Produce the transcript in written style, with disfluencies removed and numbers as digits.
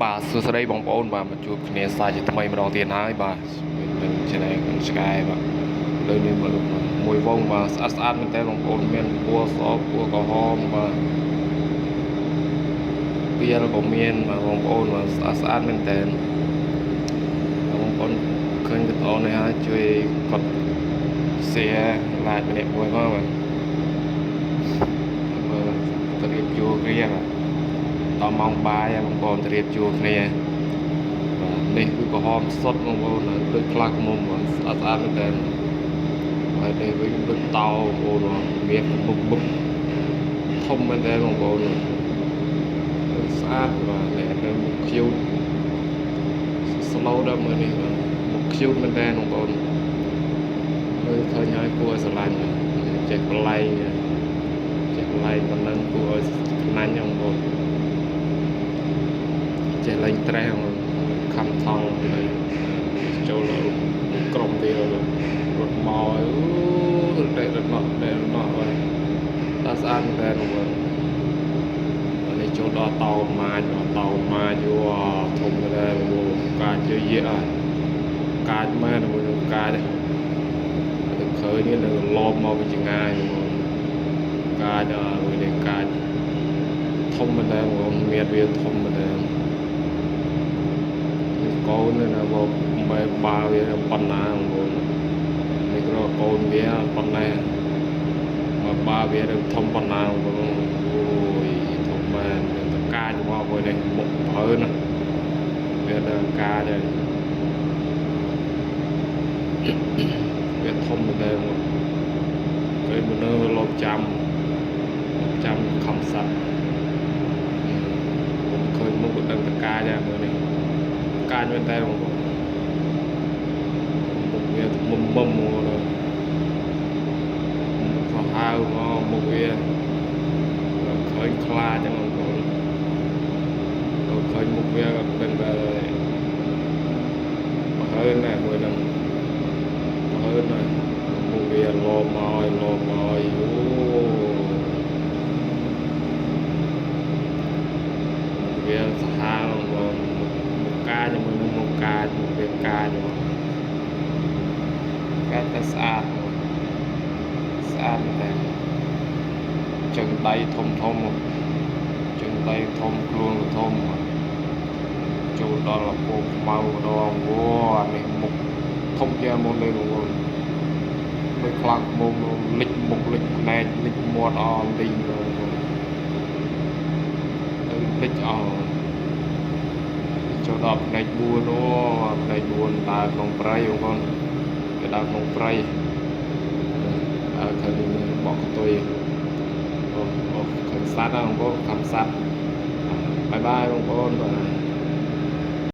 បាទសួស្តីបងប្អូនបាទមកជួបគ្នាសាជាថ្មីម្ដងទៀតហើយបាទនឹង channel កូនឆ្កែបាទលើនេះមកមួយវងបាទស្អាតស្អាតមែនតើបងប្អូនមានពណ៌សពណ៌ក្រហមបាទពៀលក៏មានបាទបងប្អូនបាទស្អាតស្អាតមែនតើបងប្អូនឃើញវីដេអូនេះហើយជួយកด share like ម្នាក់មួយមកបាទមើលទៅរៀបជួរគ្នាបាទដល់ម៉ោងបាយហើយបងប្អូនទៅរៀបជួរគ្នាបាទនេះគឺក្រហមសុទ្ធបងប្អូនដូចខ្លាឃ្មុំបាទស្អាតស្អាតមែនតើហើយនេះវិញដូចតោបងប្អូនមានមុខមុខធំមែនតើបងប្អូនស្អាតបាទនេះនៅមុខ cute slow ដល់មើលនេះបាទមុខ cute មែនតើបងប្អូនមើលឃើញហើយគួរឲ្យស្រឡាញ់បាទចេះប្លែងចេះប្លែងប៉ុណ្ណឹងគួរឲ្យខ្នាញ់បងប្អូនចេះលេងត្រេះបងខំថងហើយចូលក្រុមទៀតរត់មកអូរត់ដេករត់ណក់ដេករត់ណក់បាទតាស្អាតមែនតើបងប្អូននេះចូលដល់តោម៉ាចតោម៉ាចយោធំមែនតើបងប្អូនកាចយយៈកាចមែនបងប្អូនកាចទៅឃើញនេះនៅលបមកពីចងាយបងប្អូនកាចមួយនេះកាចធំមែនតើបងប្អូនមានវាធំមែនតើនេះកូនណាបងបែបាវាប៉ុណ្ណាបងប្អូននេះក៏កូនវាប៉ុណ្ណេះមកបាវាធំប៉ុណ្ណាបងប្អូនអូយធំមែនតកាចមកមួយនេះមុខប្រើណាវាដល់កាចហើយវាធំមែនតើបងគេមនុស្សលបចាំចាំខំសัตว์ខ្ញុំឃើញមុខក៏ដឹងតកាចដែរមើលនេះកាចមែនតើបងប្អូនមុខវាមុំមុំមកមុខក៏ហៅមកមុខវាឃើញខ្លាចចឹងបងប្អូនឃើញមុខវាក៏ដឹងតែបើហើនដែរមួយហ្នឹងបើហើនដែរមុខវាលោមកឲ្យលោមកឲ្យអូវាសាហាវបងប្អូនមុខកាចជាមួយនឹងមុខកាចមុខវាកាចបងកាចតែស្អាតស្អាតមែនតើជើងដៃធំធំជើងដៃធំខ្លួនក៏ធំចូលដល់លពោខ្មៅម្ដងអូអានេះមុខធំជាងមុននេះបងប្អូនដូចខ្លាំងមុំលិចមុខលិចភ្នែកលិចមាត់អស់លីងបងប្អូនទៅលិចអស់ចូលដល់ភ្នែក4អូភ្នែក4ដើរក្នុងព្រៃបងប្អូនគេដើរក្នុងព្រៃដើរឃើញបកកតុយអូអូឃើញសត្វហ្នឹងបងប្អូនខំសត្វ bye bye បងប្អូនបាទ។